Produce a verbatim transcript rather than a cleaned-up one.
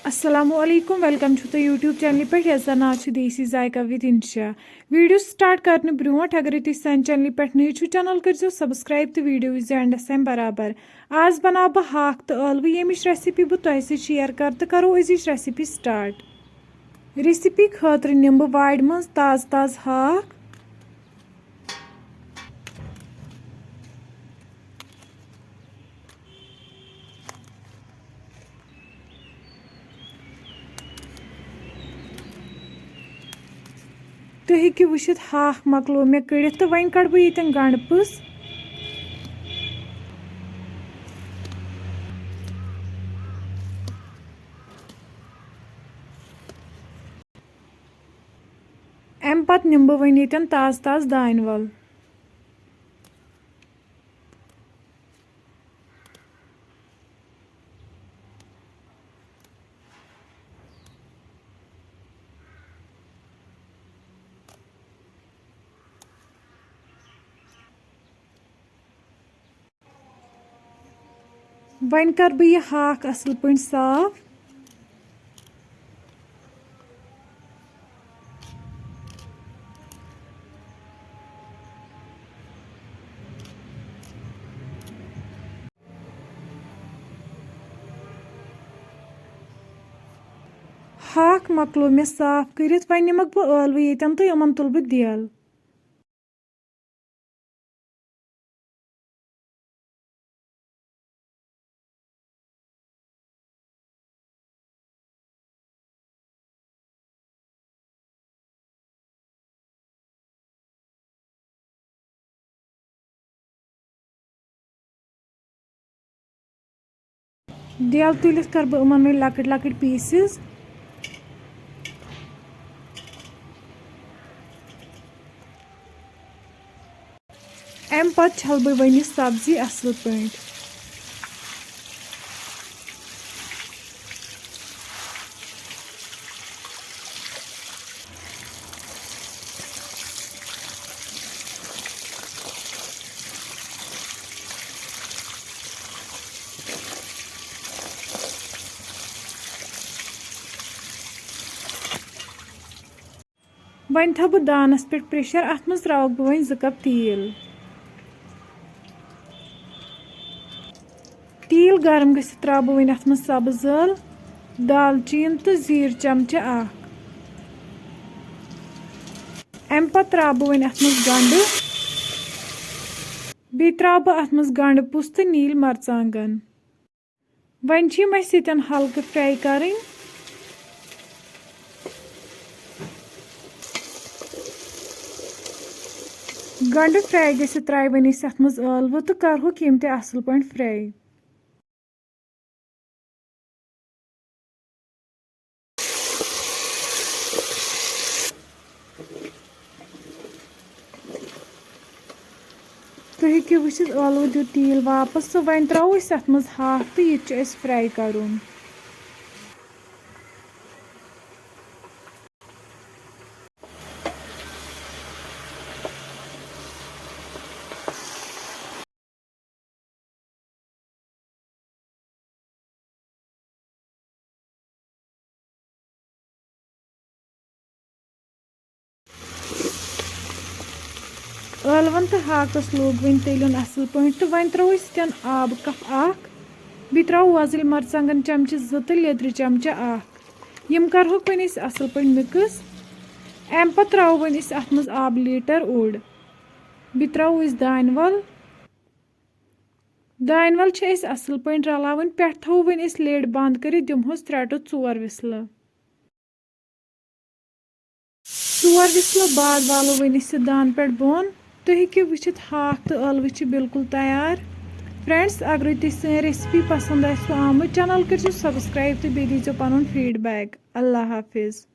السلام علیکم، welcome چھُو تُہۍ YouTube چینلہِ پٮ۪ٹھ یَتھ زَن ناو چھُ دیسی ذائقہ with انشا۔ ویڈیو سٹارٹ کرنہٕ برونٛٹھ اگرے تُہۍ سانہِ چینلہِ پٮ۪ٹھ نٔوۍ چھِو، چینل کٔرزیو سبسکرائب تہٕ ویڈیو وٕچھزیو اینڈس تام برابر۔ آز بناو بہٕ ہاکھ تہٕ ٲلوٕ، ییٚمِچ ریسپی بہٕ تۄہہِ سۭتۍ شیئر کرٕ، تہٕ کرو أزِچ ریسپی سٹارٹ۔ ریسپی خٲطرٕ نِمہٕ بہٕ وارِ منٛز تازٕ تازٕ ہاکھ۔ تُہۍ ہیٚکِو وٕچھِتھ، ہاکھ مۄکلو مےٚ کٔڑِتھ تہٕ وۄنۍ کَڑٕ بہٕ ییٚتٮ۪ن گَنٛڈٕ پٕژھ۔ اَمہِ پَتہٕ نِمہٕ بہٕ وۄنۍ ییٚتٮ۪ن تازٕ تازٕ دانہِ وَل۔ وۄنۍ کَرٕ بہٕ یہِ ہاکھ اَصٕل پٲٹھۍ صاف۔ ہاکھ مۄکلو مےٚ صاف کٔرِتھ، وۄنۍ نِمَکھ بہٕ ٲلوٕ ییٚتٮ۪ن تہٕ یِمَن تُلہٕ بہٕ دیل۔ دیل تُلِتھ کَرٕ بہٕ یِمَن وۄنۍ لۄکٕٹۍ لۄکٕٹۍ پیٖسِز۔ اَمہِ پَتہٕ چھَلہٕ بہٕ وۄنۍ یہِ سبزی اَصٕل پٲٹھۍ۔ وۄنۍ تھاوٕ بہٕ دانَس پٮ۪ٹھ پریشر، اَتھ منٛز ترٛاوَکھ بہٕ وۄنۍ زٕ کپ تیٖل۔ تیٖل گرم گٔژھِتھ ترٛاوٕ بہٕ وۄنۍ اَتھ منٛز سبٕز ٲل، دالچیٖن تہٕ زیٖر چمچہٕ اکھ۔ اَمہِ پتہٕ ترٛاوٕ بہٕ وۄنۍ اَتھ منٛز گنٛڈٕ، بیٚیہِ ترٛاوٕ بہٕ اَتھ منٛز گنٛڈٕ پُژھ تہٕ نیٖلۍ مرژٕوانٛگن۔ وۄنۍ چھِ یِم اَسہِ ییٚتٮ۪ن ہلکہٕ fry کَرٕنۍ۔ گنٛڈٕ fry گٔژھِتھ ترٛاوِ وۄنۍ أسۍ اَتھ منٛز ٲلوٕ تہٕ کَرہوکھ یِم تہِ اَصٕل پٲٹھۍ fry۔ تُہۍ ہیٚکِو وٕچھِتھ، ٲلوٕ دیُت تیٖل واپس تہٕ وۄنۍ ترٛاوو أسۍ اَتھ منٛز ہاکھ تہٕ یہِ تہِ چھُ اَسہِ fry کَرُن۔ ٲلوَن تہٕ ہاکَس لوگ وۄنۍ تٔلیُن اَصٕل پٲٹھۍ تہٕ وۄنۍ ترٛاوو أسۍ ییٚتٮ۪ن آبہٕ cup اَکھ، بیٚیہِ ترٛاوو وۄزٕلۍ مَرژٕوانٛگَن چَمچہٕ زٕ تہٕ لیٚدرِ چَمچہٕ اَکھ۔ یِم کَرہوکھ وۄنۍ أسۍ اَصٕل پٲٹھۍ mix۔ اَمہِ پَتہٕ ترٛاوو وۄنۍ أسۍ اَتھ منٛز آبہٕ لیٖٹر اوٚڑ۔ بیٚیہِ ترٛاوو أسۍ دانہِ وَل۔ دانہِ وَل چھِ أسۍ اَصٕل پٲٹھۍ رَلاوٕنۍ۔ پٮ۪ٹھٕ تھاوو وۄنۍ أسۍ lid بنٛد کٔرِتھ، دِمہوس ترٛےٚ to ژور whistle۔ ژور whistle بعد والو وۄنۍ أسۍ یہِ دان پٮ۪ٹھ بۄن۔ تُہۍ ہیٚکِو وٕچھِتھ، ہاکھ تہٕ ٲلوٕ چھِ بالکل تیار۔ Friends، اگرے تُہۍ سٲنۍ recipe پسنٛد آسِوٕ آمٕژ، channel کٔرۍزیو subscribe تہٕ بیٚیہِ دیٖزیو پنُن feedback۔ اللہ حافظ۔